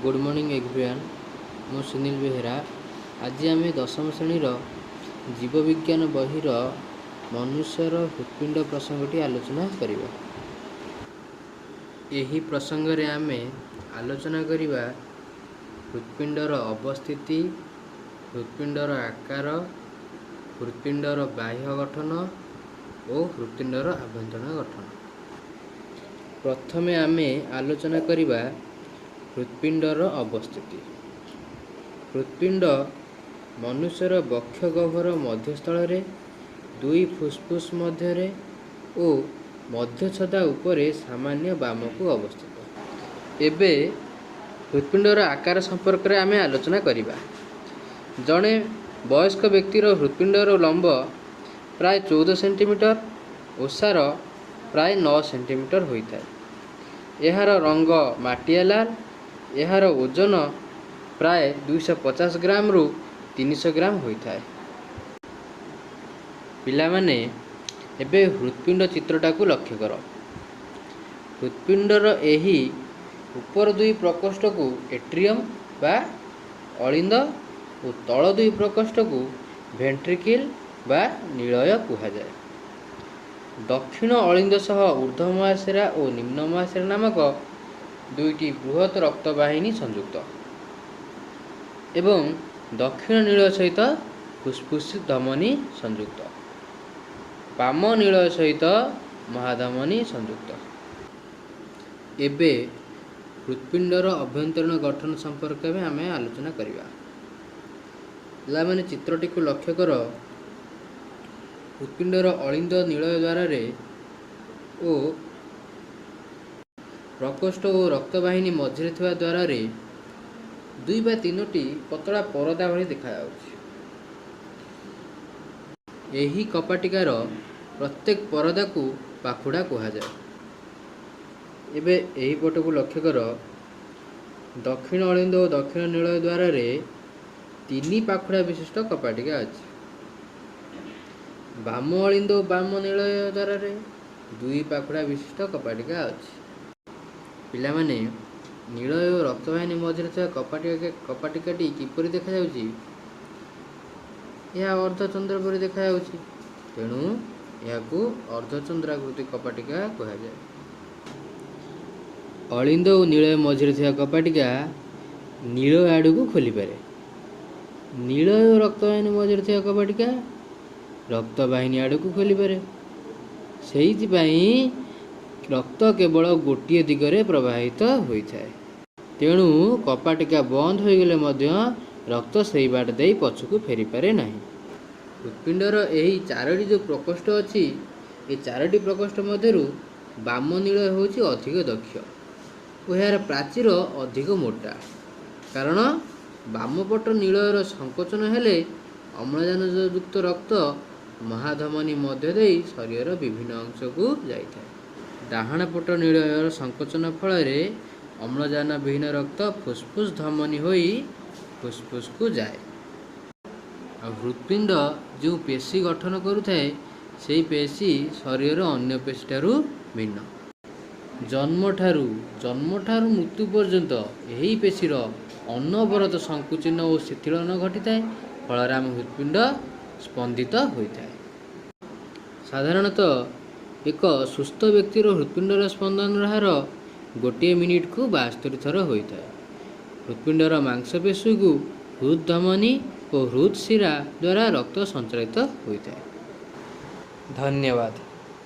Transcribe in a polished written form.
Good morning everyone. ମୁଁ ସୁନୀଲ ବେହେରା। ଆଜି ଆମେ ଦଶମ ଶ୍ରେଣୀର ଜୀବବିଜ୍ଞାନ ବହିର ମନୁଷ୍ୟର ହୃତ୍ପିଣ୍ଡ ପ୍ରସଙ୍ଗଟି ଆଲୋଚନା କରିବା। ଏହି ପ୍ରସଙ୍ଗରେ ଆମେ ଆଲୋଚନା କରିବା ହୃତ୍ପିଣ୍ଡର ଅବସ୍ଥିତି, ହୃତ୍ପିଣ୍ଡର ଆକାର, ହୃତ୍ପିଣ୍ଡର ବାହ୍ୟ ଗଠନ ଓ ହୃତ୍ପିଣ୍ଡର ଆଭ୍ୟନ୍ତରୀଣ ଗଠନ। ପ୍ରଥମେ ଆମେ ଆଲୋଚନା କରିବା ହୃତ୍ପିଣ୍ଡର ଅବସ୍ଥିତି। ହୃତ୍ପିଣ୍ଡ ମନୁଷ୍ୟର ବକ୍ଷ ଗହ୍ୱର ମଧ୍ୟସ୍ଥଳରେ, ଦୁଇ ଫୁସ୍ଫୁସ୍ ମଧ୍ୟରେ ଓ ମଧ୍ୟଛଦା ଉପରେ ସାମାନ୍ୟ ବାମକୁ ଅବସ୍ଥିତ। ଏବେ ହୃତ୍ପିଣ୍ଡର ଆକାର ସମ୍ପର୍କରେ ଆମେ ଆଲୋଚନା କରିବା। ଜଣେ ବୟସ୍କ ବ୍ୟକ୍ତିର ହୃତ୍ପିଣ୍ଡର ଲମ୍ବ ପ୍ରାୟ 14 ସେଣ୍ଟିମିଟର, ଓସାର ପ୍ରାୟ 9 ସେଣ୍ଟିମିଟର ହୋଇଥାଏ। ଏହାର ରଙ୍ଗ ମାଟିଆ ଲାଲ। ଏହାର ଓଜନ ପ୍ରାୟ 250 ଗ୍ରାମରୁ 300 ଗ୍ରାମ ହୋଇଥାଏ। ପିଲାମାନେ, ଏବେ ହୃତ୍ପିଣ୍ଡ ଚିତ୍ରଟାକୁ ଲକ୍ଷ୍ୟ କର। ହୃତ୍ପିଣ୍ଡର ଏହି ଉପର ଦୁଇ ପ୍ରକୋଷ୍ଠକୁ ଏଟ୍ରିୟମ୍ ବା ଅଳିନ୍ଦ ଓ ତଳ ଦୁଇ ପ୍ରକୋଷ୍ଠକୁ ଭେଣ୍ଟ୍ରିକିଲ୍ ବା ନିଳୟ କୁହାଯାଏ। ଦକ୍ଷିଣ ଅଳିନ୍ଦ ସହ ଉର୍ଦ୍ଧ୍ୱ ମହାଶିରା ଓ ନିମ୍ନ ମହାଶିରା ନାମକ ଦୁଇଟି ବୃହତ୍ ରକ୍ତବାହିନୀ ସଂଯୁକ୍ତ ଏବଂ ଦକ୍ଷିଣ ନିଳୟ ସହିତ ଫୁସ୍ଫୁସ୍ ଧମନୀ ସଂଯୁକ୍ତ। ବାମ ନିଳୟ ସହିତ ମହାଧମନୀ ସଂଯୁକ୍ତ। ଏବେ ହୃତ୍ପିଣ୍ଡର ଅଭ୍ୟନ୍ତରୀଣ ଗଠନ ସମ୍ପର୍କରେ ଆମେ ଆଲୋଚନା କରିବା। ପିଲାମାନେ, ଚିତ୍ରଟିକୁ ଲକ୍ଷ୍ୟ କର। ହୃତ୍ପିଣ୍ଡର ଅଳିନ୍ଦ ନିଳୟ ଦ୍ୱାରରେ ଓ ପ୍ରକୋଷ୍ଠ ଓ ରକ୍ତବାହିନୀ ମଝିରେ ଥିବା ଦ୍ୱାରରେ ଦୁଇ ବା ତିନୋଟି ପତଳା ପରଦା ଭଳି ଦେଖାଯାଉଛି। ଏହି କପାଟିକାର ପ୍ରତ୍ୟେକ ପରଦାକୁ ପାଖୁଡ଼ା କୁହାଯାଏ। ଏବେ ଏହି ପଟକୁ ଲକ୍ଷ୍ୟ କର। ଦକ୍ଷିଣ ଅଳିନ୍ଦ ଓ ଦକ୍ଷିଣ ନିଳୟ ଦ୍ୱାରରେ ତିନି ପାଖୁଡ଼ା ବିଶିଷ୍ଟ କପାଟିକା ଅଛି। ବାମ ଅଳିନ୍ଦ ଓ ବାମ ନିଳୟ ଦ୍ୱାରରେ ଦୁଇ ପାଖୁଡ଼ା ବିଶିଷ୍ଟ କପାଟିକା ଅଛି। ପିଲାମାନେ, ନିଳୟ ଓ ରକ୍ତବାହିନୀ ମଝିରେ ଥିବା କପାଟିକାଟି କିପରି ଦେଖାଯାଉଛି? ଏହା ଅର୍ଦ୍ଧଚନ୍ଦ୍ର ପରି ଦେଖାଯାଉଛି, ତେଣୁ ଏହାକୁ ଅର୍ଦ୍ଧଚନ୍ଦ୍ରାକୃତି କପାଟିକା କୁହାଯାଏ। ଅଳିନ୍ଦ ଓ ନିଳୟ ମଝିରେ ଥିବା କପାଟିକା ନିଳୟ ଆଡ଼କୁ ଖୋଲିପାରେ। ନିଳୟ ଓ ରକ୍ତବାହିନୀ ମଝିରେ ଥିବା କପାଟିକା ରକ୍ତବାହିନୀ ଆଡ଼କୁ ଖୋଲିପାରେ। ସେଇଥିପାଇଁ ରକ୍ତ କେବଳ ଗୋଟିଏ ଦିଗରେ ପ୍ରବାହିତ ହୋଇଥାଏ। ତେଣୁ କପାଟିକା ବନ୍ଦ ହୋଇଗଲେ ମଧ୍ୟ ରକ୍ତ ସେଇ ବାଟ ଦେଇ ପଛକୁ ଫେରିପାରେ ନାହିଁ। ହୃତ୍ପିଣ୍ଡର ଏହି ଚାରୋଟି ଯେଉଁ ପ୍ରକୋଷ୍ଠ ଅଛି, ଏ ଚାରୋଟି ପ୍ରକୋଷ୍ଠ ମଧ୍ୟରୁ ବାମ ନିଳୟ ହେଉଛି ଅଧିକ ଦକ୍ଷ ଓ ଏହାର ପ୍ରାଚୀର ଅଧିକ ମୋଟା, କାରଣ ବାମପଟ ନିଳୟର ସଂକୋଚନ ହେଲେ ଅମ୍ଳଜାନଯୁକ୍ତ ରକ୍ତ ମହାଧମନୀ ମଧ୍ୟ ଦେଇ ଶରୀରର ବିଭିନ୍ନ ଅଂଶକୁ ଯାଇଥାଏ। ଡାହାଣ ପଟ ନିଳୟର ସଂକୋଚନ ଫଳରେ ଅମ୍ଳଜାନ ବିହୀନ ରକ୍ତ ଫୁସ୍ଫୁସ୍ ଧମନୀ ହୋଇ ଫୁସ୍ଫୁସ୍କୁ ଯାଏ। ଆଉ ହୃତ୍ପିଣ୍ଡ ଯେଉଁ ପେଶୀ ଗଠନ କରୁଥାଏ, ସେଇ ପେଶୀ ଶରୀରର ଅନ୍ୟ ପେଶୀଠାରୁ ଭିନ୍ନ। ଜନ୍ମଠାରୁ ମୃତ୍ୟୁ ପର୍ଯ୍ୟନ୍ତ ଏହି ପେଶୀର ଅନବରତ ସଂକୁଚନ ଓ ଶିଥିଳନ ଘଟିଥାଏ। ଫଳରେ ଆମ ହୃତ୍ପିଣ୍ଡ ସ୍ପନ୍ଦିତ ହୋଇଥାଏ। ସାଧାରଣତଃ ଏକ ସୁସ୍ଥ ବ୍ୟକ୍ତିର ହୃତ୍ପିଣ୍ଡର ସ୍ପନ୍ଦନର ହାର ଗୋଟିଏ ମିନିଟକୁ 72 ଥର ହୋଇଥାଏ। ହୃତ୍ପିଣ୍ଡର ମାଂସପେଶୀକୁ ହୃଦଧମନୀ ଓ ହୃଦଶିରା ଦ୍ୱାରା ରକ୍ତ ସଞ୍ଚାଳିତ ହୋଇଥାଏ। ଧନ୍ୟବାଦ।